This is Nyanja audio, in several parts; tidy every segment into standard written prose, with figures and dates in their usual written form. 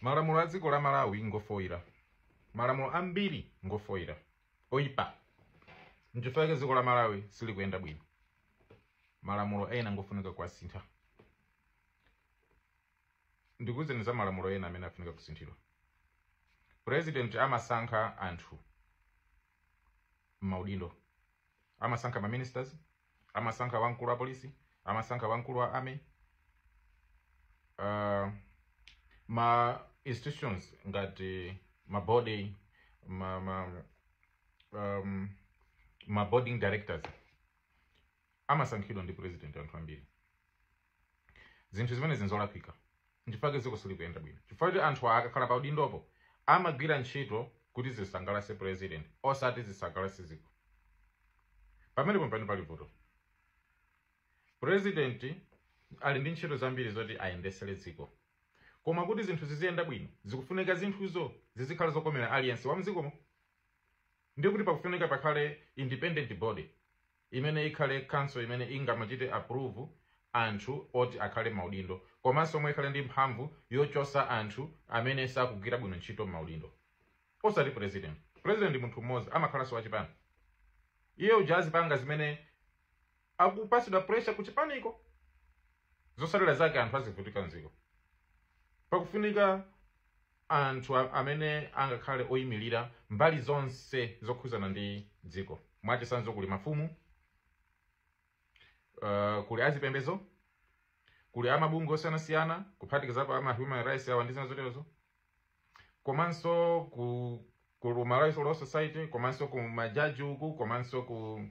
Malamulo a dziko la Malawi ngofoira, malamulo ambiri ngofoira, oyipa. Nchifukwa chake dziko la Malawi silikuyenda bwino. Malamulo ena ngofunika kuwasintha. Ndikuwuzeni za malamulo ena amene afunika kusinthidwa. President amasankha anthu m'maudindo, amasankha ma ministers, amasankha wamkulu wa polisi, amasankha wamkulu wa army, ma institutions ngati ma body ma boarding directors amasankhidwa ndi president. Anthu ambiri, zinthu zimene zinzolakwika. Nchifukwa dziko silikuyenda bwino, chifukwa kuti anthu akakhala pa udindopo amagwira ntchito kuti zisangalase president, osati zisangalase dziko. Pamenepo pano pali vuto. President ali ndi ntchito zambiri zoti ayendesere dziko, koma kuti zinthu ziziyenda bwino zikufunika zinthuzo zizikhala zokomera aliyense wa mdzikomo. Ndiye kuti pakufunika pakhale independent body imene ikhale council imene ingamachite approve anthu oti akhale maudindo, komanso omwe ikhale ndi mphamvu yochosa anthu amene sakugwira bwino ntchito maudindo, osati president. President ndi munthu mmodzi, amakhalanso wachipani. Iye uja azipanga zimene akupasidwa pressure kuchipaniko. Zosalira zake anthu azivutika mdziko. Pakufunika anthu amene angakhale oyimirira mbali zonse zokhuzana ndi dziko. Mwachitsanzo, kuli mafumu, kuli azipembezo, kuli amabungwe osiyanasiyana, kuphatikizapo ama human rights awa ndi zina zoterozo, komanso ku Malawi Law Society, komanso ku majaji uku, komanso ku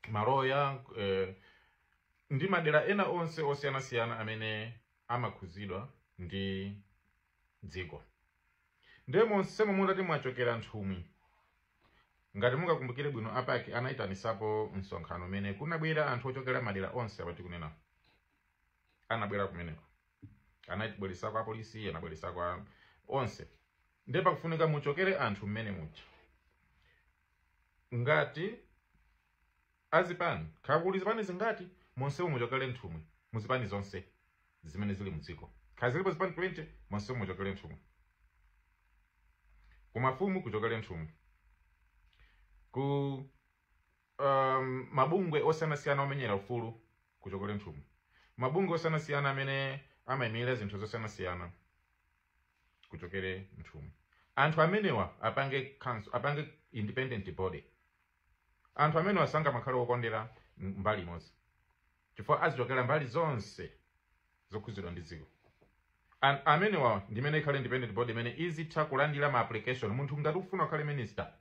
maloya, ndi madera ena onse osiyanasiyana amene amakhuzidwa ndi dziko. Ndiye monsemo mutati mwachokera nthumwi. Ngati mungakumbukire bwino, a PAC anayitanisapo msonkhano umene kunabwera anthu ochokera madera onse apa tikunena. Anabwera kumeneko, anabweresako apolisi, anabweresako onse. Ndiye pakufunika muchokere anthu mmene muja, ngati azipani, kaya kuli zipani zingati, monsemo muchokere nthumwi muzipani zonse zimene zili mdziko. Kaya zilipo zipani 20, monsemo muchokere nthumwi. Kumafumu kuchokere nthumwi, ku mabungwe osiyanasiyana omenyera ufulu kuchokere nthumwi, mabungwe osiyanasiyana amene amayimirira zinthu zosiyanasiyana kuchokere nthumwi. Anthu amenewa apange council, apange independent body. Anthu amenewa sangamakhale okondera mbali imodzi, chifukwa azichokera mbali zonse zokhuzidwa ndi dziko. Amenewa ndimene ikhale independent body imene izitha kulandira ma application. Munthu ngati ufuna ukhale minister,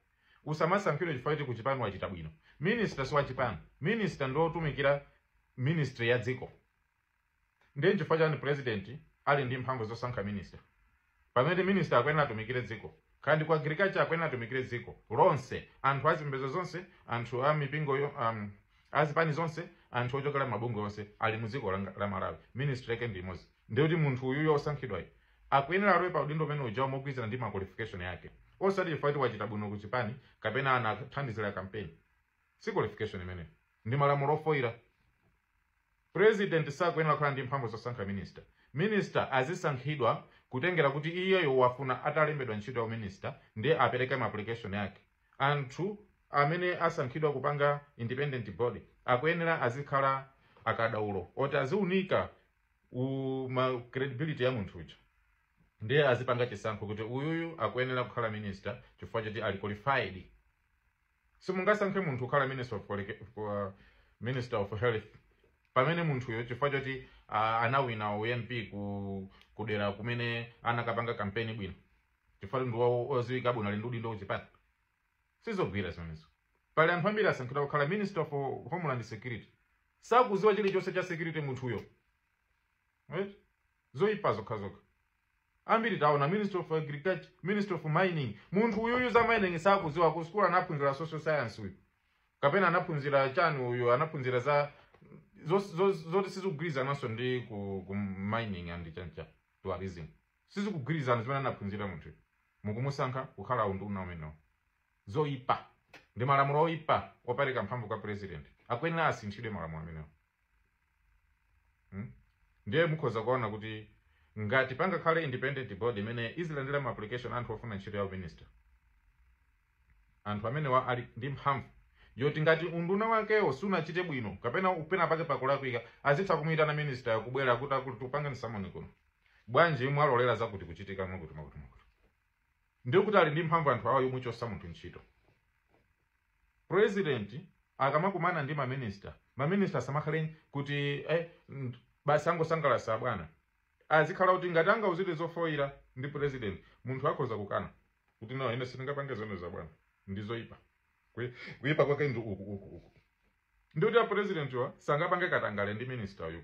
usamasankhidwe chifukwa kuti kuchipani wachita bwino. Minister si wachipani, minister ndi otumikira ministry ya dziko. Ndiye nchifukwa chani president ali ndi mphamvu zosankha minister, pamene minister akuyenera atumikire dziko? Kandi ku agriculture, akuyenera atumikire dziko lonse, anthu azipembedzo zonse, anthu a mipingo, azipani zonse, anthu ochokera mabungwe onse ali mu dziko la Malawi. Ministry yake ndi imodzi. Ndiye kuti munthu uyuyo osankhidwayi akuyenera alowe pa udindo umene ujawo mogwirizana ndi ma qualification yake, osati chifukwa kuti wachita bwino kuchipani kapena anathandizira campaign. Si qualification imeneyo, ndi malamulo ofoira. President sakuyenera kukhala ndi mphamvu zosankha minister. Minister azisankhidwa kutengera kuti iyeyo wafuna atalembedwa ntchito ya minister, ndiye apereke ma application yake. Anthu amene asankhidwa kupanga independent body akuyenera azikhala akadaulo oti aziunika ma credibility ya munthu uja, ndiye azipanga chisankho kuti uyuyu akuyenera kukhala minister chifukwa choti ali qualified. Simungasankhe munthu kukhala minister of health pamene munthuyo chifukwa choti anawina uMP kudera kumene anakapanga kampeni bwino, chifukwa ndi oziwika bwino, ali ndi udindo kuchipani. Sizogwira zimenezo. Pali anthu ambiri asankhidwa kukhala minister of homeland security, sakuziwa chilichonse cha security munthuyo, right? Zoyipa zokhazokha. Ambiri taona minister of agriculture, minister of mining, munthu uyuyu za mining sakuziwa. Ku school anaphunzira social science uyu, kapena anaphunzira chani uyu, anaphunzira za zoti sizikugwirizananso ndi ku mining and chancha tourism. Sizikugwirizana zimene anaphunzira munthu, mukumusankha kukhala unduna umenewo. Zoyipa, ndi malamulo oyipa opereka mphamvu kwa president. Akuyenera asinthidwe malamulo amenewo, Ndiye mukhoza kuona kuti Ngati pangakhale independent board imene izilandira ma application anthu ofuna ntchito ya minister, anthu amenewa ali ndi mphamvu yoti ngati unduna wakewo sunachite bwino kapena upena pake pakulakwika, azitha kumuyitana minister kubwera kuti, "Akulu, tikupangani summon kuno. Bwanji mwalolera zakuti kuchitika mwakuti mwakuti mwakuti?" Ndiye kuti ali ndi mphamvu anthu awo yomuchosa munthu ntchito. President akamakumana ndi maminista, maminista asamakhale kuti basi angosangalasa bwana. Azikhala kuti ngati angauzidwe zofoyira ndi president, munthu akhoza kukana kuti, "No, ine sindingapange zone za bwana, ndizoyipa. Kuyipa kwake ndi uku, uku, uku." Ndi kuti a president wa sangapange katangale ndi minister uyu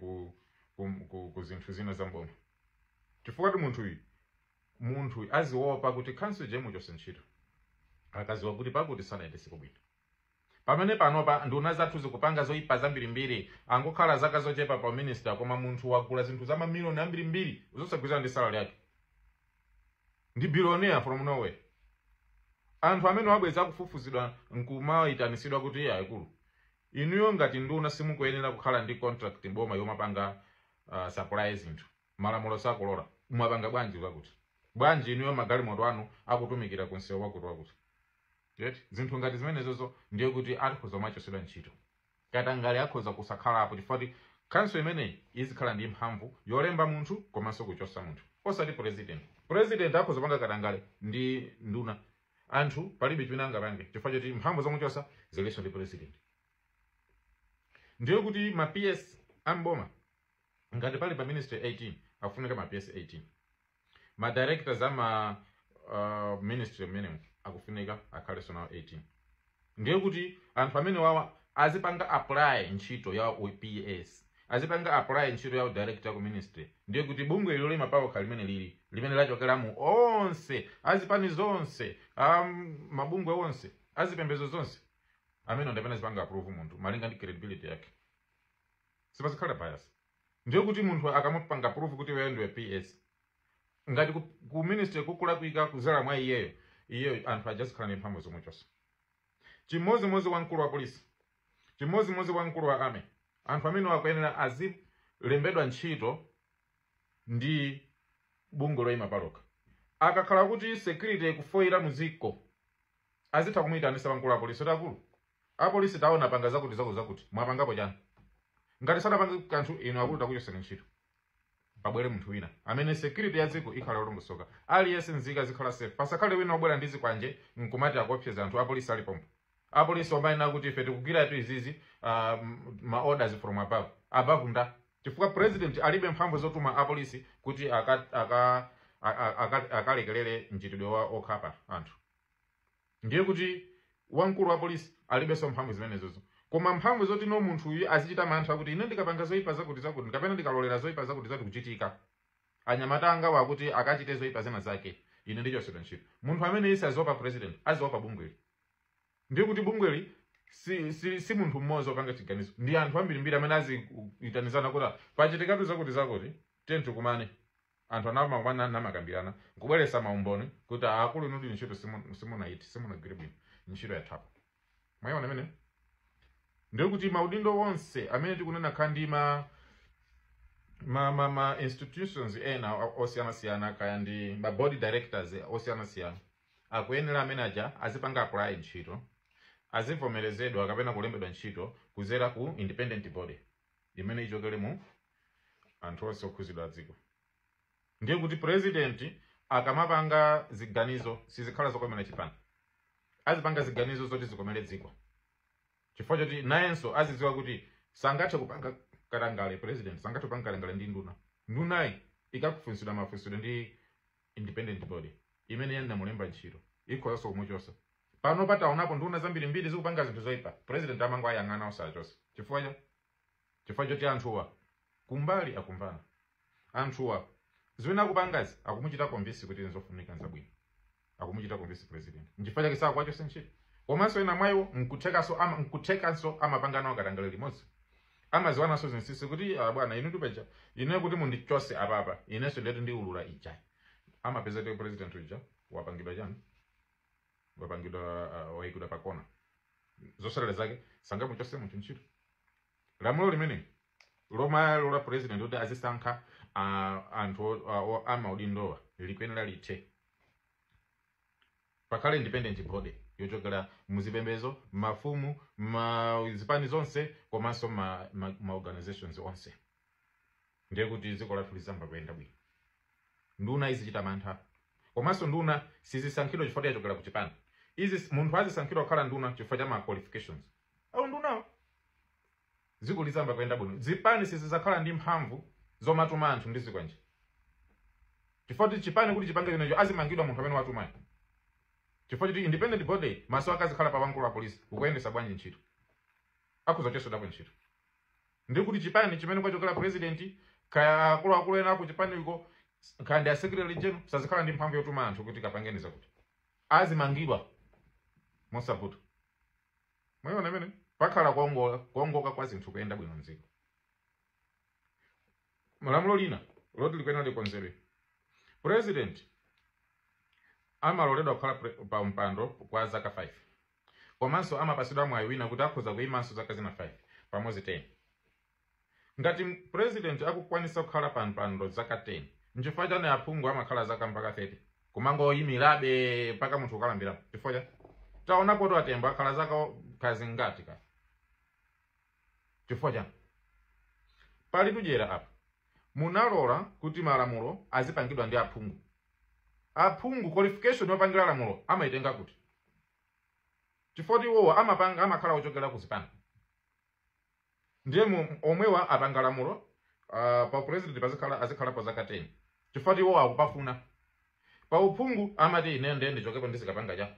ku zinthu zina zamboma, chifukwa kuti munthu uyu aziopa kuti council imuchose ntchito akaziwa kuti pakuti sanayendese bwino. Pamene panopa nduna zathu zikupanga zoyipa zambirimbiri, angokhala zaka zochepa pa minister, koma munthu wagula zinthu za mamiliyoni ambirimbiri zosagwirizana ndi salary yake, ndi billionaire from nowhere. Anthu amene wabweza akufufuzidwa nkumayitanisidwa kuti, "Iye akulu, inuyo ngati nduna simukuyenera kukhala ndi contract boma yomapanga supply zinthu, malamulo sakulola. Mwapanga bwanji zakuti? Bwanji inuyo magalimoto anu akutumikira kunsewu wakuti wakuti?" Yet zinthu ngati zimenezozo, ndiye kuti akhoza kumachosedwa ntchito. Katangale akhoza kusakhalapo chifukwa kuti council imeneyi izikhala ndi mphamvu yolemba munthu komanso kuchosa munthu, osati president. President akhoza kupanga katangale ndi nduna, anthu palibe chimene angapange chifukwa choti mphamvu zomuchosa zilinso ndi president. Ndiye kuti ma PS amboma, ngati pali pa ministry 18, akufunika ma PS 18. Ma directors ama ministry mmenemo akufunika akhalenso nawo 18. Ndiye kuti anthu amene wawa azipanga apply ntchito ya PS, azipanga apply ntchito ya director ku ministry. Ndiye kuti bungwe ilo limapawokha limene lili limene lachokera onse azipani zonse, mabungwe onse, azipembedzo zonse, amene ndapena zipanga approve munthu malinga ndi credibility yake, sipazikhala bias. Ndiye kuti munthu akamapanga approve kuti wewe ndiwe PS, ngati ku ministry kukulakwika kuzera mwa iyeyo, iyeyo anthu ajazikhala ndi mphamvu zomwe chonse. Chimodzimodzi wamkulu wa polisi, chimodzimodzi wamkulu wa army, anthu amene akuyenera azilembedwa ntchito ndi bungwe loyima palokha. Akakhala kuti security ikufoyira muziko, azitha kumuyitanisa wamkulu wa polisi kuti, "Akulu apolisi, taona panga zakuti zakuti zakuti, mwapangapo chani?" Ngati sadapange kanthu, "Inu akulu, takuchosani ntchito, pabwere munthu wina," amene security ya dziko ikhala yolongosoka, aliyense nzika zikhala safe. Pasakhale wina wobwera ndi zikwanje nkumati akuopseza anthu, apolisi alipompo. Apolisi omanena kuti, "Ife tikugwira tu izizi, ma orders from above." Above nda? Chifukwa president alibe mphamvu zotuma apolisi kuti akalekelere mchitidwe wa okhapa anthu. Ndiye kuti wamkulu wa polisi alibenso mphamvu zimenezozo, koma mphamvu zoti no, munthu uyu azichita mantha kuti ine ndikapanga zoyipa zakuti zakuti kapena ndikalolera zoyipa zakuti zakuti kuchitika, anyamata anga wakuti akachite zoyipa zina zake, ine ndichosedwa ntchito. Munthu amene isi aziopa president, aziopa bungweli. Ndiye kuti bungweli si munthu mmodzi wopanga chiganizo, ndi anthu ambirimbiri amene aziyitanizana kuti pachitikatu zakuti zakuti, tiye tikumane. Anthu anamakwana namakambirana nkubweresa maumboni kuti, "Akulu, inu ndi ntchito simunaiti, simunagwire bwino ntchito yathapo." Mwayiona imene? Ndiye kuti maudindo onse amene tikunena kha ndi ma institutions ena osiyanasiyana, kaya ndi ma board directors osiyanasiyana, akuyenera amene aja azipanga apply ntchito, azivomerezedwa kapena kulembedwa ntchito kuzera ku independent body imene ichokere mu anthu onse okhuzidwa dziko. Ndiye kuti president akamapanga ziganizo, sizikhala zokomera chipani, azipanga ziganizo zoti zikomere dziko, chifukwa choti nayenso azidziwa kuti sangathe kupanga katangale. President sangathe kupanga katangale ndi nduna. Ndunayi ikakufunsidwa mafunsidwe ndi independent body imene yanamulemba ntchito, ikhozanso kumuchosa. Pano pataonapo nduna zambirimbiri zikupanga zinthu zoyipa, president amango ayang'ana osachosa. Chifukwa choti anthuwa kumbali akumvana, anthuwa zimene akupangazi akumuchita convince kuti nzofunika, nzabwino, akumuchita convince president, nchifukwa chake sakuwachosa ntchito. Komanso ena mwayiwo nkuthekanso amapanga nawo katangale limodzi, amaziwananso zinsinsi kuti, "Ah, bwana, inu ndipecha ine kuti mundichose apapa, inenso ndetu ndiulula ija." Amapeza kuti president uja wapangidwa chani? Wapangidwa wayikidwa pakona. Zosalala zake sangamuchose munthu ntchito. Lamulo limene lomalola president kuti azisankha anthu amaudindowa likuyenera lithe. Pakhale independent body yochokera muzipembezo, mafumu, ma zipani zonse, komanso ma organizations onse. Ndiye kuti dziko lathu lizamba kuyenda bwino. Nduna izichita mantha, komanso nduna sizisankhidwa chifukwa chachokera ku chipani. Izi munthu azisankhidwa kukhala nduna chifukwa cha ma qualifications au ndunawo. Dziko lizamba kuyenda bwino. Zipani sizizakhala ndi mphamvu zomatuma anthu ndi zikwanje, chifukwa kuti chipani kuti chipange chinecho azimangidwa munthu amene watumayo, chifukwa choti independent body maso akazikhala pa wamkulu wa polisi ukuyendesa bwanji ntchito, akhuza kuchotsedwapo ntchito. Ndi kuti chipani chimene kwachokera president, kaya akuluakulu ena aku chipaniko, kaya ndi a secretary general, sazikhala ndi mphamvu yotuma anthu kuti kapangeni zakuti, azimangidwa mosavuta. Mwayiona imene pakhala kuongoka kwa zinthu kuyenda bwino mdziko. Lamulo lina loti likuyenera likonzedwe: president amaloledwa kukhala pa mpando kwa zaka 5, komanso amapasidwa mwayi wina kuti akhoza kuyimanso zaka zina 5, pamodzi 10. Ngati president akukwanisa kukhala pa mpando zaka 10, nchifukwa chani aphungu amakhala zaka mpaka 30 kumangoyimirabe mpaka munthu ukalambirapo? Chifukwa cha taonapo to atembo akhala zaka kazingati ka. Chifukwa chani pali tudyera apa? Munalola kuti malamulo azipangidwa ndi aphungu. Aphungu qualification yopangira lamulo amaitenga kuti? Chifukwa iwowa amapanga amakhala ochokera ku zipani. Ndiye omwewa apanga lamulo, pa president pazikhala azikhalapo zaka 10 chifukwa iwowa akupafuna. Pa uphungu amati ine ndiye ndichokepo ndizikapanga cha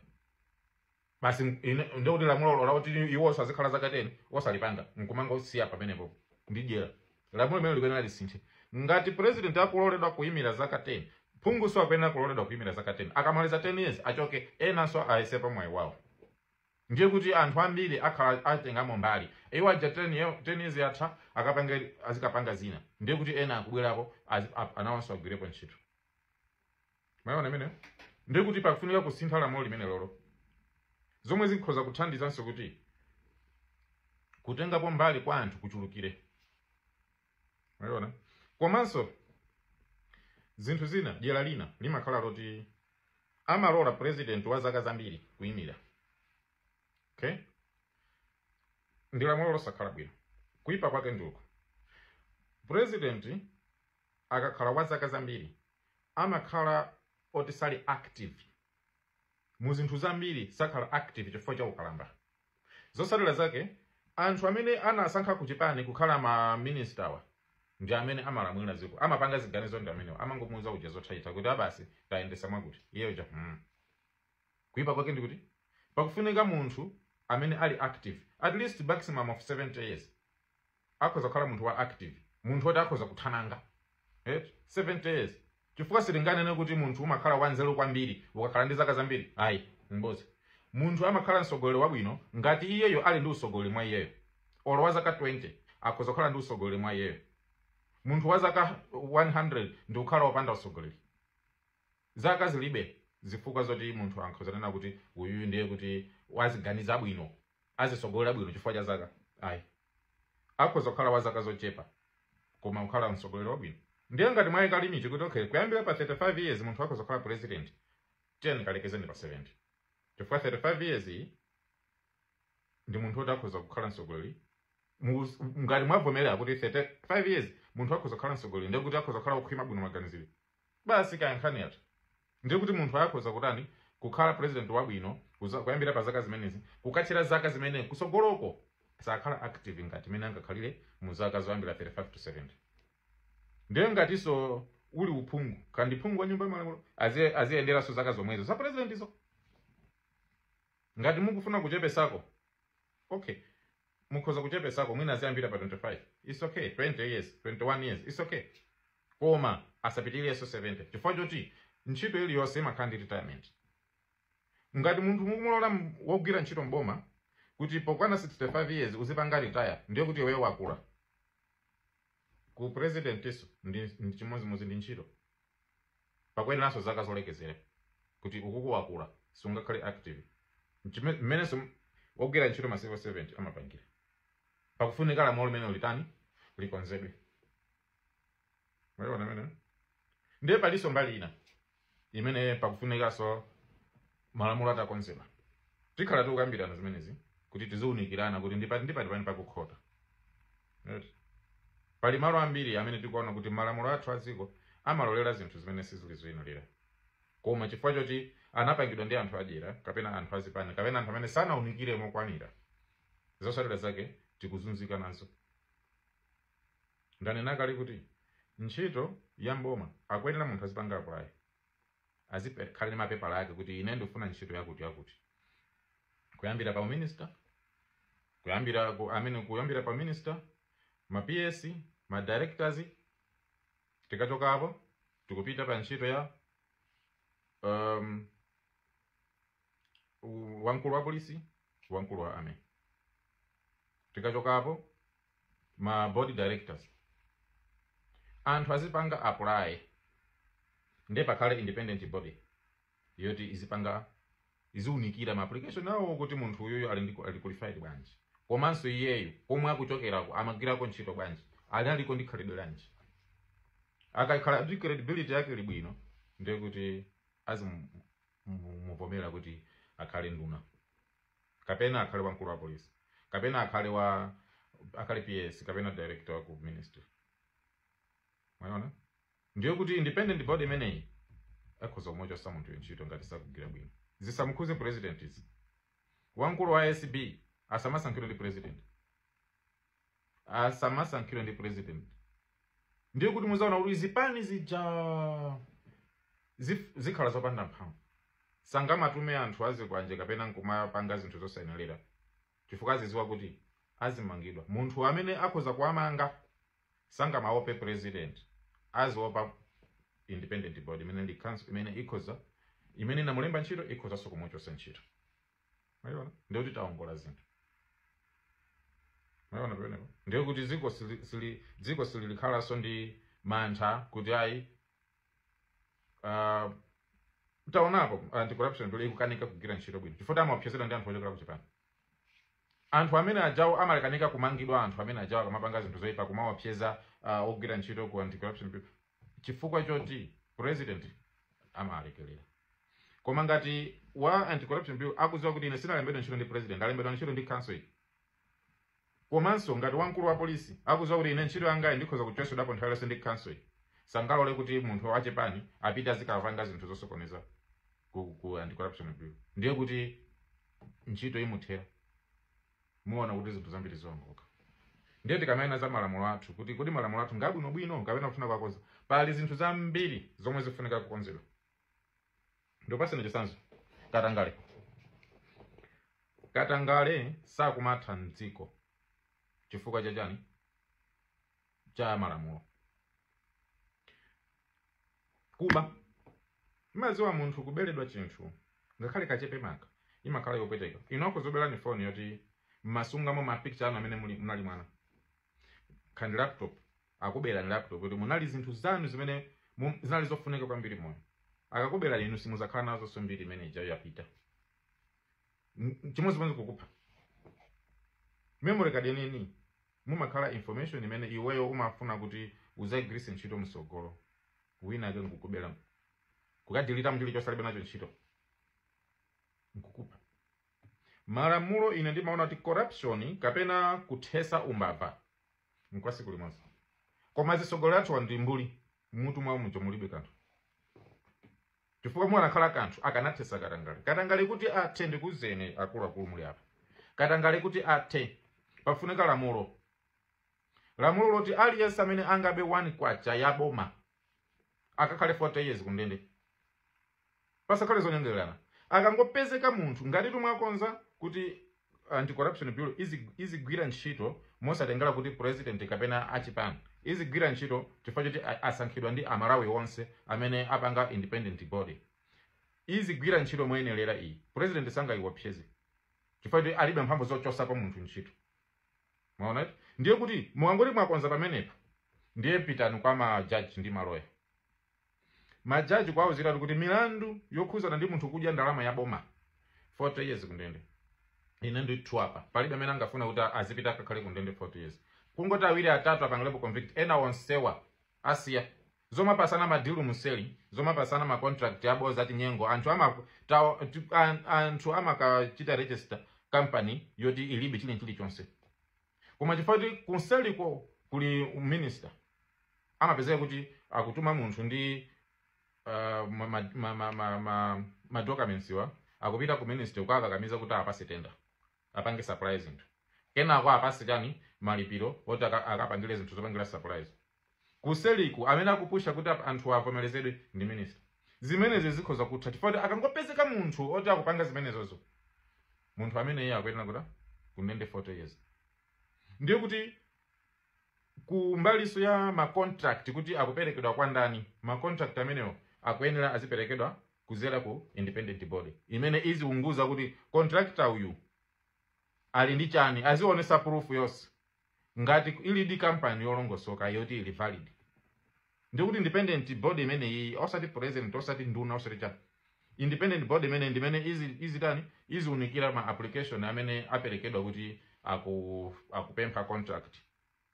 basi. Ine ndikuti lamulo lakuti iwo azikhala zaka 10 osalipanga nkumangosiya pamenepo ndidyera. Lamulo limene likuyenera lisinthe. Ngati president akuloledwa kuyimira zaka 10, phunguso akuyenera kuloledwa kuyimira zaka 10. Akamaliza 10 years achoke, enanso ayesepo mwayi wawo. Ndiye kuti anthu ambiri akhala atengamo mbali. Iwo aja 10 years yatha, akapanga azikapanga zina. Ndiye kuti ena akubwerapo anawonso agwirepo ntchito. Maona imene ndiye kuti pakufunika kusintha lamulo limene lolo, zomwe zikhoza kuthandizanso kuti kutengapo mbali kwa anthu kuchulukire. Maona? Komanso zinthu zina, dyera lina limakhala loti amalola president wa zaka zambiri kuyimira. Okay, ndi lamulo losakhala bwino. Kuyipa kwake ndiuko: president akakhala wa zaka zambiri amakhala oti sali active mu zinthu zambiri, sakhala active chifukwa cha ukalamba. Zosalira zake, anthu amene anasankha kuchipani kukhala ma minister ndi amene amalamulira dziko, amapanga ziganizo ndi amenewo. Amangomuuza uja zothaitha kuti abasi tayendesa mwakuti, iye uja Kuyipa kwake ndikuti pakufunika munthu amene ali active at least maximum of 70 years. Akhoza kukhala munthu wa active, munthu woti akhoza kuthamanga. 70 years, chifukwa sitinganene kuti munthu umakhala wanzeru kwambiri ukakhala ndi zaka zambiri. Ayi, mbozi. Munthu amakhala mtsogoleri wabwino ngati iyeyo ali ndi utsogoleri mwa iyeyo. Olo wa zaka 20 akhoza kukhala ndi utsogoleri mwa iyeyo. Munthu wa zaka 100 ndi kukhala wopanda utsogoleri. Zaka zilibe zifukwa zoti munthu akhoza nena kuti uyuyu ndiye kuti waziganiza bwino, azitsogolera bwino chifukwa cha zaka. Ayi, akhoza kukhala wa zaka zochepa koma kukhala mtsogoleri wabwino. Ndiye ngati mwayika limit kuti okay, kuyambira pa 35 years munthu akhoza kukhala president, tiyeni kalekezeni pa 70, chifukwa 35 years iyi ndi munthu woti akhoza kukhala mtsogoleri. Ngati mwavomerera kuti 35 years munthu akhoza kukhala mtsogoleri, ndiye kuti akhoza kukhala kukhwima bwino maganizidwe, basi kayankhani yathu. Ndiye kuti munthu akhoza kutani? Kukhala president wabwino kuyambira pa zaka zimenezi kukachira zaka zimene kusogoloko sakhala active ngati imene angakhalire mu zaka zoyambira 35 to 70. Ndiye ngatinso uli uphungu, kandi phungu wa nyumba ya malamulo, aziyenderanso zaka zomwezo za president izo. Ngati mukufuna kuchepesako, okay, mukhoza kuchepesako, mwina aziyambira pa 25, it's okay, 20 years, 21 years, it's okay, koma asapitirirenso 70, chifukwa choti ntchito iliyonse imakhala ndi retirement. Ngati munthu mukumulola wogwira ntchito mboma kuti pokwana 65 years uzipanga retire, ndiye kuti iweyo wakula. Ku president iso ndi chimodzimodzi, ndi ntchito, pakuyeneranso zaka zolekezera kuti ukuku wakula, sungakhale active. Mmenenso wogwira ntchito ma civil servant amapangira. Pakufunika lamulo limene litani? Likonzedwe. Mwaona amene ndiye palinso mbali ina imene pakufunikanso malamulo atakonzedwa. Tikhala tikukambirana zimenezi kuti tiziwunikirana kuti ndipati ndipati pani pakukhota. Right? Pali malo ambiri amene tikuona kuti malamulo athu a dziko amalolera zinthu zimene sizili zoyenera, koma chifukwa choti anapangidwa ndi anthu adyera kapena anthu azipani kapena anthu amene sanawunikire mokwanira, zotsatira zake tikuzunzika nazo. Ndanena kale kuti ntchito ya mboma akuyenera munthu azipanga apply, azikhale ndi mapepala ake kuti ine ndikufuna ntchito yakuti yakuti, kuyambira pa minister, kuyambira ku, amene kuyambira pa minister, ma PS, ma directors. Tikachoka apo tikupita pa ntchito ya wamkulu wa polisi, wamkulu wa army. Tikachoka apo ma board directors. Anthu azipanga apply, ndiye pakhale independent body yoti izipanga, iziwunikira ma application awo kuti munthu uyuyu ali ndi ali qualified bwanji, komanso iyeyu komwe akuchokerako amagwirako ntchito bwanji, ali aliko ndi khalidwe lanji. Akakhala ndi credibility yake ili bwino, ndiye kuti azimuvomera kuti akhale nduna kapena akhale wamkulu wa polisi kapena akhale PS kapena director wa ku ministry. Mwaona? Ndiye kuti independent body imeneyi akhoza kumuchotsa munthu ntchito ngati sakugwira bwino. Zisamukhuze president izi. Wamkulu wa ACB asamasankhidwe ndi president, asamasankhidwe ndi president. Ndiye kuti muzaona kuti zipani zija zikhala zopanda mphamvu, sangamatume anthu azikwanje kapena nkumapanga zinthu zosayenera, chifukwa aziziwa kuti azimangidwa. Munthu amene akhoza kuwamanga sangamaope president, aziopa independent body imene ndi council, imene ikhoza, imene inamulemba ntchito, ikhozanso kumuchotsa ntchito. Mwaona? Ndiye kuti taongola zinthu. Mwaona pamenepo? Ndiye kuti dziko sililikhalanso ndi mantha kuti ayi. Taonapo anti-corruption bill ikukanika kugwira ntchito bwino chifukwa amaopsezedwa ndi anthu ochokera kuchipani. Anthu amene ajawo amalekanika kumangidwa, anthu amene ajawo akamapanga zinthu zoyipa kumaopseza ogwira ntchito ku anti-corruption bill chifukwa choti president amalekelera. Koma ngati wa anti-corruption bill akudziwa kuti ine sinalembedwa ntchito ndi president, alembedwa ntchito ndi council iyi, komanso ngati wamkulu wa polisi akudziwa kuti ine ntchito yangayi ndikhoza kuchotsedwapo nthawi yonse ndi council iyi, sangalole kuti munthu wachipani apite azikapanga zinthu zosokoneza ku anti-corruption bill. Ndiye kuti ntchito imuthera. Muona kuti zinthu zambiri ziwongoka. Ndiye tikamayena za malamulo athu kuti kodi malamulo athu ngabwinobwino kapena kufuna kuwakonza, pali zinthu zambiri zomwe zifunika kukonzedwa. Ndipaseni chitsanzo: katangale. Katangale sakumatha mdziko chifukwa chachani? Cha malamulo. Kuba, imaziwa munthu kuberedwa chinthu ngakhale kachepe maka imakhala yopweteka. Inu akuzobelani foni yoti mmasungamo ma picture anu amene munali mwana, kandi laptop, akuberani laptop kuti munali zinthu zanu zimene zinali zofunika kwambiri moyo, akakuberani inu simuzakhala nazo mbiri imene ijayo yapita. Chimodzimodzi kukupha memory card yeniyeni mumakhala information imene iweyo umafuna kuti uzayigwiritse ntchito msogolo, wina ake nkukubera kukadelete chilichonse alibe nacho ntchito nkukupha. Malamulo, ine ndimaona kuti corruption kapena kuthesa umbava nkwasiku limodzi, koma zisogolero athu ndi mbuli, mutu mwawo mucho mulibe kanthu, chifukwa mukanakhala kanthu akanathesa katangale. Katangale kuti athe, ndikuzeni akuluakulu muli apa, katangale kuti athe pafunika lamulo, lamulo loti aliyense amene angabe 1 kwacha ya boma akakhale 40 years kundende, pasakhale zonyengererana. Akangopezeka munthu, ngati tumwakonza kuti anti-corruption bureau izigwira ntchito mosatengera kuti president kapena achipani, izigwira ntchito chifukwa choti asankhidwa ndi Amalawi onse amene apanga independent body, izigwira ntchito moyenerera iyi, president sangayiopseze chifukwa choti alibe mphamvu zochosapo munthu ntchito. Mwaona iti? Ndiye kuti mukangoti mwakonza pamenepa, ndiye pitani kwa majaji ndi maloya. Majaji kwauziratu kuti milandu yokhuzana ndi munthu kudya ndalama ya boma, 40 years kundende. Ine ndithu apa palibe amene angafuna kuti azipita akakhale kundende 40 years. Kungoti awiri atatu apangilepo convict, ena onsewa asiya. Zomapasana ma deal museli, zomapasana ma contract aboza tinyengo, anthu anthu amakachita register company yoti ilibe chili chilichonse, koma chifukwa kuti kunseliko kuli minister, amapezeka kuti akutuma munthu ndi ma documents wa akupita ku ministry kukakakamiza kuti apase tender, apange supply zinthu, kenako apase chani, malipiro oti akapangire zinthu zopangira supplies. Kuseliku amene akupusha kuti anthu avomerezedwe ndi minister. Zimenezi zikhoza kutha chifukwa kuti akangopezeka munthu oti akupanga zimenezozo, munthu amene iye akuyenera kuti kundende 40 years. Ndiye kuti kumbaliso ya ma contract, kuti akuperekedwa kwa ndani, ma contract amenewo akuyenera aziperekedwa kuzera ku independent body imene iziunguza kuti contractor uyu ali ndi chani, azionesa proof yonse ngati ili di company yolongosoka yoti ili valid. Ndikuti independent body imene iyi, osati president, osati nduna, osati chani, independent body imene ndimene izitani, iziunikira ma application amene aperekedwa kuti akupempha contract.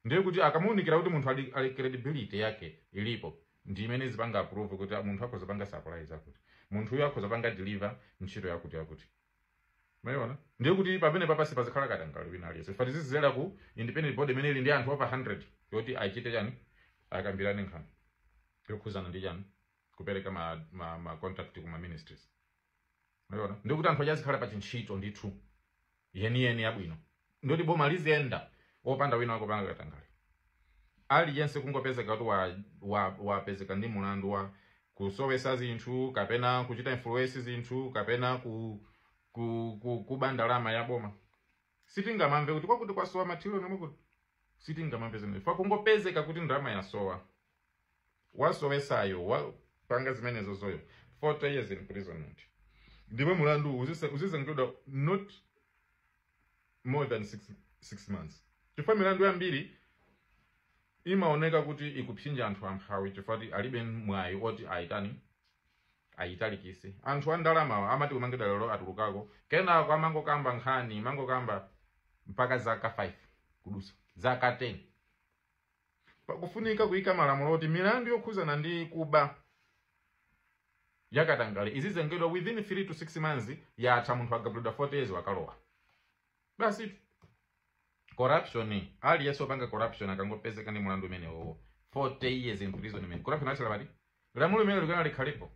Ndiye kuti akamuunikira kuti munthu ali credibility yake ilipo, ndi imene zipanga approve kuti munthu akhoza panga supply zakuti, munthu uyu akhoza panga deliver ntchito yakuti yakuti. Mayiona? Ndiye kuti pamene papasi pazikhala katangale wina aliyense, fati zizizera ku independent body imene ili ndi anthu over 100 yoti achite chani, akambirane nkhani yokhuzana ndi chani, kupereka ma contract kuma ministries. Mayiona? Ndiye kuti anthu achazikhala pa chintchito ndithu yeniyeni yabwino, ndoti boma liziyenda wopanda wina wakupanga katangale. Aliyense kungopezeka kuti wapezeka ndi mulandu wa kusowesa zinthu, kapena kuchita influence zinthu, kapena kuba ndalama ya boma, sitingamamve kuti kwakuti kwasowa mathiliyoni mwakuti, sitingamamve zimene fa. Kungopezeka kuti ndalama yasowa, wasowesayo wapanga zimenezo zoyo, 40 years imprisonment. Ndipo mulandu uzizengedwa not more than 6 months, chifukwa milandu yambiri imaoneka kuti ikupsinja anthu amphawi, chifukwa kuti alibe mwayi oti ayitani, ayitalikise. Anthu a ndalamawa amati kumangidwa lero, atulukako, kenako amangokamba nkhani, mangokamba mpaka zaka 5 kudusa zaka 10. Pakufunika kuyika malamulo oti milandu yokhuzana ndi kuba, yakatangale, izizengedwa within 3 to 6 months, yatha, munthu agabulidwa 40 years, wakalowa basi. Corruption, aliyense opanga corruption akangopezeka ndi mulandu umenewowo, 40 years imprisonment. Corruption achela pati lamulo limene likana likhalipo.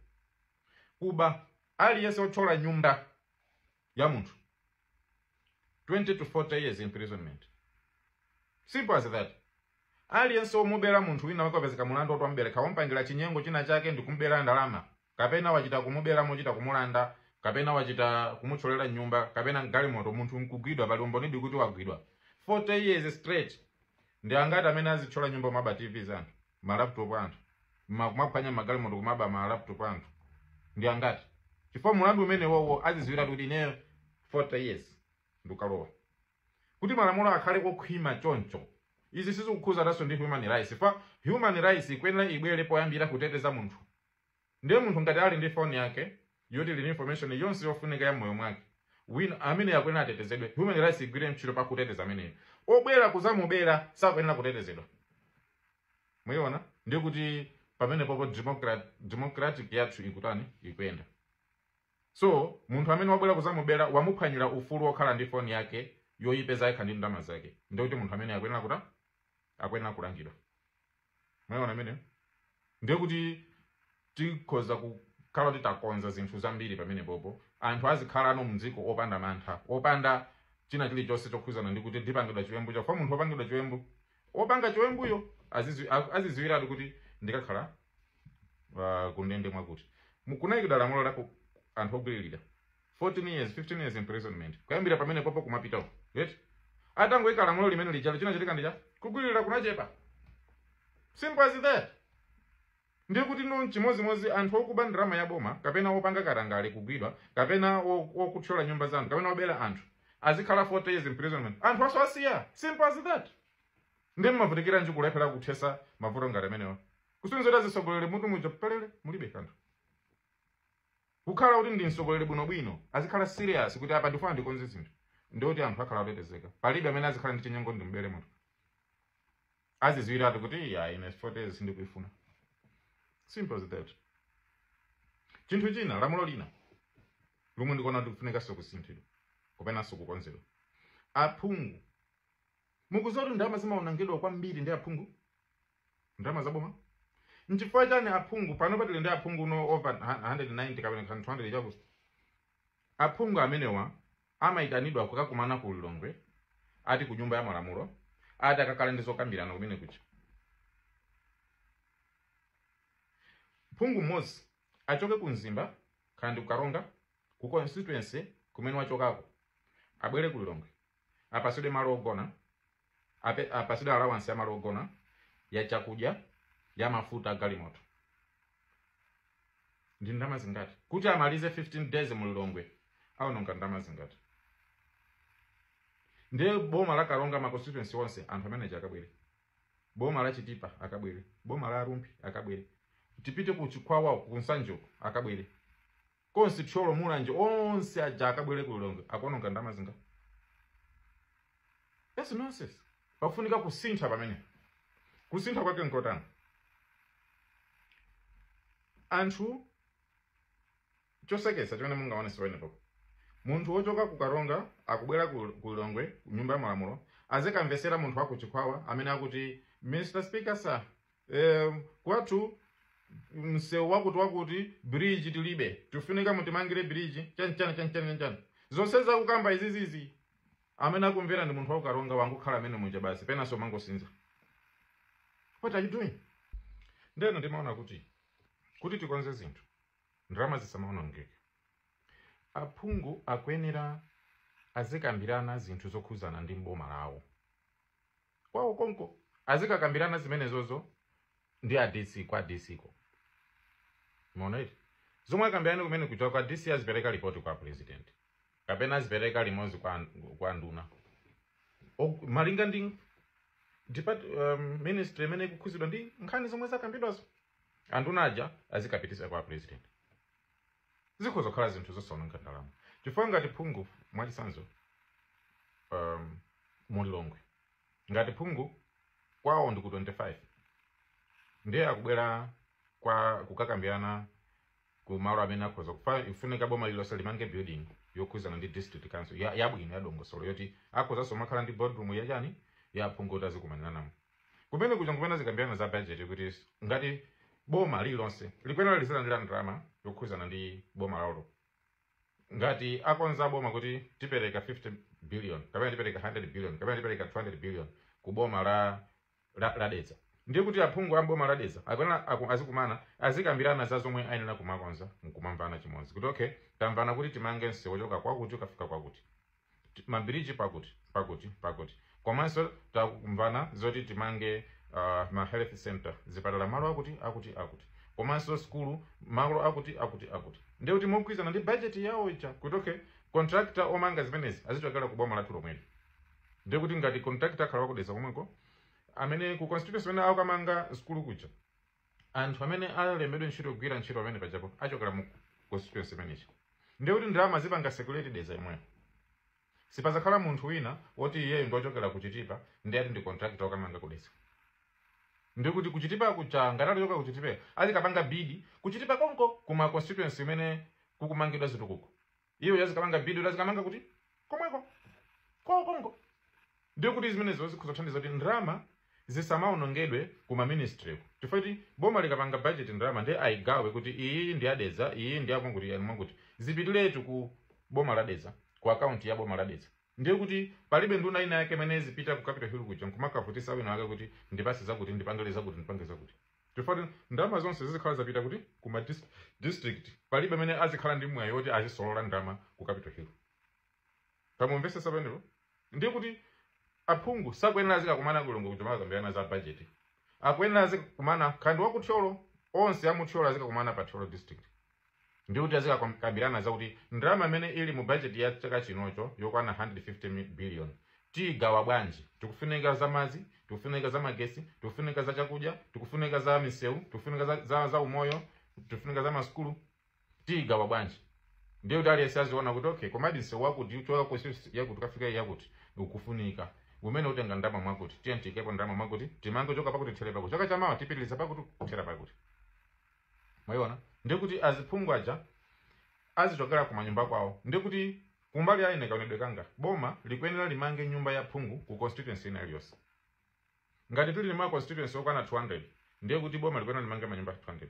Kuba, aliyense othyola nyumba ya munthu, 20 to 40 years imprisonment, simple as that. Aliyense omubera munthu wina wakapezeka mulandu oti wamubera, wampangira chinyengo china chake ndikumubera ndalama, kapena wachita kumubera mochita kumulanda, kapena wachita kumuthyolera nyumba kapena galimoto, munthu nkugwidwa, pali umbonidi kuti wagwidwa, 40 years straight. Ndi angati amene azithyola nyumba kumaba TV za anthu, ma laptop anthu, kumaphwanya magalimoto, kumaba ma laptop anthu, ndi angati? Chifukwa mulandu umene wowo aziziwira kuti ineyo 40 years ndikalowa. Kuti malamulo akhale okhwima choncho. Izi sizikukhuza ndi human rights, fa human rights ikuyenera ibwere poyambira kuteteza munthu. Ndiye munthu ngati ali ndi phone yake yoti ili information yonse yofunika ya moyo mwake, wina amene akuyenera atetezedwe. Human rights igwire ntchito pakuteteza ameneyo. Obwera kuzamubera sakuyenera kutetezedwa. Muiona? Ndiye kuti pamene popo democratic yathu ikutani, ikuyenda. So munthu amene wabwera kuzamubera wamuphwanyira ufulu wokhala ndi phone yake yoyipeza yekha ndi ndalama zake, ndiye kuti munthu amene akuyenera kuta, akuyenera kulangidwa. Muiona amene? Ndiye kuti tikhoza kukhala kuti takonza zinthu zambiri pamene popo. Anthu azikhala ano mdziko opanda mantha, opanda china chilichonse chokhuzana ndi kuti ndipangidwa chiwembu. Chifukwa munthu wopangidwa chiwembu, opanga chiwembuyo aziziwiratu kuti ndikakhala kundende mwakuti. Kunayikidwa lamulo la anthu ogwiririra 14 years, 15 years imprisonment, kuyambira pamene popo kumapitawo, right? Atangoyika lamulo limene lijalo, chinachitika ndicha kugwiririra kunachepa, simple as that. Ndiye kuti no, chimozimozi anthu okuba ndalama ya boma, kapena opanga katangale kugwidwa, kapena okuthyola nyumba za anthu, kapena obera anthu, azikhala 40 years imprisonment, anthu aso asiya, simple as that. Ndiye mmavutikira nji kulephera kuthesa mavuto ngati amenewa? Kusonyeza kuti azisogolere mutu muja palele mulibe kanthu. Kukhala kuti ndi mtsogoleri bwinobwino, azikhala serious kuti apa ndifuna ndikonze zinthu, ndikuti anthu akhala otetezeka. Palibe amene azikhala ndi chinyengo ndi mbere munthu aziziwiratu kuti ya ine 40 years sindikuifuna. Simple as that. Chinthu china, lamulo lina lomwe ndikuona kuti kufunikanso kusinthidwa kapenanso kukonzedwa, aphungu, mukudziwa kuti ndalama zimaonongedwa kwambiri ndi aphungu, ndalama zaboma. Nchifukwa chani aphungu pano patili ndi aphungu no over 190 kapena 200 chakuti aphungu amenewa amayitanidwa kukakumana ku Lilongwe, ati ku nyumba ya malamulo, ati akakhala ndi zokambirana kumene kucha. Phungu mmodzi achoke ku Mzimba kandi ku Karonga, ku constituency kumene wachokako, abwere ku Lilongwe, apasidwe malo ogona, apasidwe allowance ya malo ogona, ya chakudya, ya mafuta galimoto. Ndi ndalama zingati kuti amalize 15 days mu Lilongwe? Aononga ndalama zingati? Ndiye boma la Karonga, ma constituency onse, anthu amene akabwere, boma la Chitipa akabwere, boma la Rumphi akabwere, tipite ku Chikwawa, ku Nsanje akabwere, konse Thyolo, Mulanje, onse aja akabwere ku Lilongwe, akuononga ndalama zingati? That's nonsense. Pafunika kusintha pamene. Kusintha kwake nkotani? Anthu, chosekesa chimene mungaone pamenepo, munthu wochoka ku Karonga akubwera ku Lilongwe, ku nyumba ya malamulo, azikamvesera munthu wa ku Chikwawa amene akuti, "Mr Speaker sir, kwathu msewu wakuti wakuti, bridge tilibe, tifunika mutimangire bridge," chanchana chanchana chanchana, zonse zakukamba izizizi. Amene akumvera ndi munthu wa ku Karonga, wangokhala amene muja basi, penanso mangosinza. What are you doing? Ndeno ndimaona kuti tikonze zinthu, ndalama zisamaonongeke, aphungu akuyenera azikambirana zinthu zokhuzana ndi mboma lawo kwawo konko, azikakambirana zimenezozo ndi a DC kwa DC ko. Maona iti zomwe akambirane kumene kuchoka kwa DC, azipereka ripoti kwa president kapena azipereka limodzi kwa nduna malinga ndi ministry imene ikukhuzidwa ndi nkhani zomwe zakambidwazo. Anduna aja azikapitisa kwa president. Zikhoza kukhala zinthu zosaononga ndalama, chifukwa ngati phungu, mwachitsanzo, mulilongwe, ngati phungu kwawo ndi ku 25, ndiye akubwera kwa kukakambirana ku malo amene akhoza kufunika boma lililonse limange building yokhuzana ndi district council yabwino, ya dongosolo, yoti akhozanso makhala ndi boardroom yachani, ya phungu, kuti azikumanira namo kumene kuja, kumene azikambirana za budget, kuti ngati boma lililonse likuyenera lizilandira ndalama yokhuzana ndi boma lawolo. Ngati akonza boma kuti tipereka 50 billion kapena tipereka 100 billion kapena tipereka 200 billion ku boma la Dedza, ndiye kuti aphungu a boma la Dedza akuyenera azikumana, azikambirana za zomwe ayenera kumakonza, nkumamvana chimodzi kuti okay, tamvana kuti timange msewu wochoka kwakuti ukafika kwakuti, mabiriji pakuti pakuti pakuti, komanso takumvana zoti timange ma health center, zipatala, malo akuti akuti akuti, komanso skulu malo akuti akuti akuti. Ndiye kuti mogwirizana ndi budget yawo ija, kuti okay, contractor omanga zimenezi azichokera ku boma lathu lomweli. Ndiye kuti ngati contractor akhala wakudetsa komweko, amene ku constituency amene akamanga skulu kuja, anthu amene alembedwe ntchito kugwira ntchito amene pajapo achokera mu constituency imeneyi. Ndiye kuti ndalama zipanga circulate Dedza imweyo. Sipazakhala munthu wina woti iyeyo ndochokera kuchitipa, ndi ati ndi contractor wakamanga kudetsa. Ndiye kuti kuchitipa kuja, ngati atachoka kuchitipa, azikapanga bid kuchitipa konko, kuma constituency imene kukumangidwa zitukuko, iyo yazikapanga bid kuti azikamanga kuti komweko, kwawo konko. Ndiye kuti zimenezo zikhoza kuthandiza kuti ndalama zisamaonongedwe kuma ministry, chifukwa kuti boma likapanga budget, ndalama ndiye ayigawe kuti iyi ndi yadedza, iyi ndi yakunguti, mwakuti, zipitiretu ku boma la Dedza, ku akaunti ya boma la Dedza. Ndiye kuti palibe nduna ina yake imene izipita ku Capitol Hill kuja nkumakavutisa wina wake kuti ndipase zakuti, ndipangire zakuti, ndipange zakuti, chifukwa kuti ndalama zonse zizikhala zapita kuti kuma district. Palibe amene azikhala ndi mwayi woti azisolola ndalama ku Capitol Hill. Pamumvesesa pamenepo? Ndiye kuti aphungu sakuyenera azikakumana kulongo kuti makambirana za budget. Akuyenera azikakumana kandi wakuthyolo, onse amuthyolo azikakumana pa Thyolo district. Ndiye kuti azikakambirana zakuti ndalama imene ili mu budget ya chaka chinocho yokwana 150 billion tiyigawa bwanji? Tikufunika za madzi, tikufunika za magesi, tikufunika za chakudya, tikufunika za misewu, tikufunika za umoyo, tikufunika za masukulu, tiyigawa bwanji? Ndiye kuti aliyense aziona kuti okay, komadi msewu wakuti uchoka ku yakuti ukafika yakuti ukufunika, umene utenga ndalama mwakuti, tiye tiyikepo ndalama mwakuti, timange choka pakuti, tithere pakuti, chaka chamawa tipitiliza pakuti, kuthera pakuti. Mwayiona? Ndikuti aziphungu aja azichokera ku manyumba kwawo. Ndikuti kumbali aine kaonedwe kanga, boma likuyenera limange nyumba ya phungu ku constituency ina iliyonse. Ngati tili ma constituency okwana 200, ndiye kuti boma likuyenera limange manyumba 200.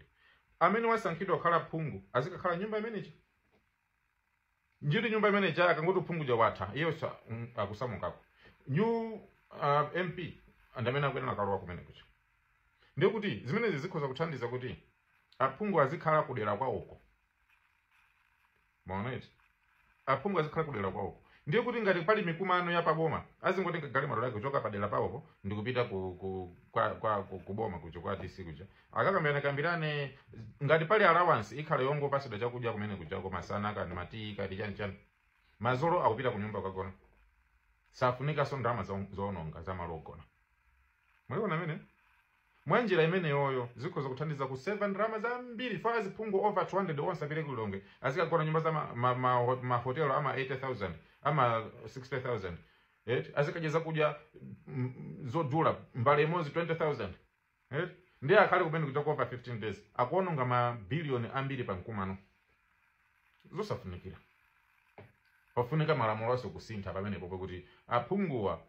Amene wasankhidwa kukhala phungu azikakhala nyumba imeneyi. Njiri nyumba imene cha akangoti phungu ja watha, iyo akusamukako. New MP andamene akuyenera kalowa kumene kucha. Ndiye kuti zimenezi zikhoza kuthandiza kuti aphungu azikhala kudera kwawoko. Maona iti? Aphungu azikhala kudera kwawoko. Ndiye kuti ngati pali mikumano ya paboma, azingotenga galimoto lake kuchoka padera pawopo ndikupita ku boma kuja kwa DC kuja. Akakambirana kambirane, ngati pali allowance ikhala yongopasidwa chakudya kumene kujako masana kani mati kati chani chani. Mazolo akupita ku nyumba kukagona. Safunikanso ndalama zoononga za malo ogona. Mwayiona amene? Mwanjira imeneyoyo zikhoza kuthandiza ku save ndalama zambiri. Fa aziphungu over 200 onse apite ku Lilongwe azikagona nyumba za mahotelo ama 80,000 ama 60,000, azikadya zakudya zodula mbale imodzi 20,000, ndiye akhale kumene kuja over 15 days akuononga mabiliyoni ambiri pa mkumano. Zosafunikira. Pafunika malamulo aso kusintha pamenepo kuti aphunguwa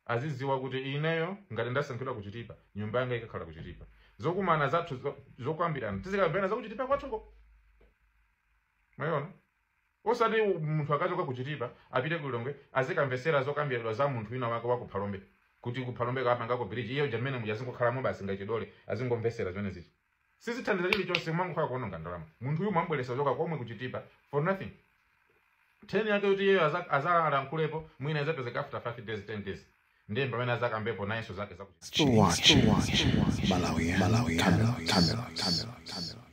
aziziwa kuti ineyo ngati ndasankhidwa kuchitipa, nyumba yanga ikakhala kuchitipa. Zokumana zathu zokambirana tizikambirana zakuchitipa kwathuko. Mwayiona? Osati munthu akachoka kuchitipa apite ku Lilongwe azikamvesera zokambirana za munthu wina wake wa kuphalombe, kuti kuphalombe kapangako bridge, iyo jamene muja azingokhalamo basi ngachidole azingomvesera zimene zichi. Sizithandiza chilichonse, mwangokhala kuononga ndalama. Munthu uyu mwambweresa choka komwe kuchitipa for nothing. 10 yake kuti iyeyo azalankhulepo mwina azapezeka after 5 days 10 days. Ndiye pamene azakambepo nayenso zake zakuchitipa. For watching Malawi, Malawi, Camera, Camera, Camera, Camera.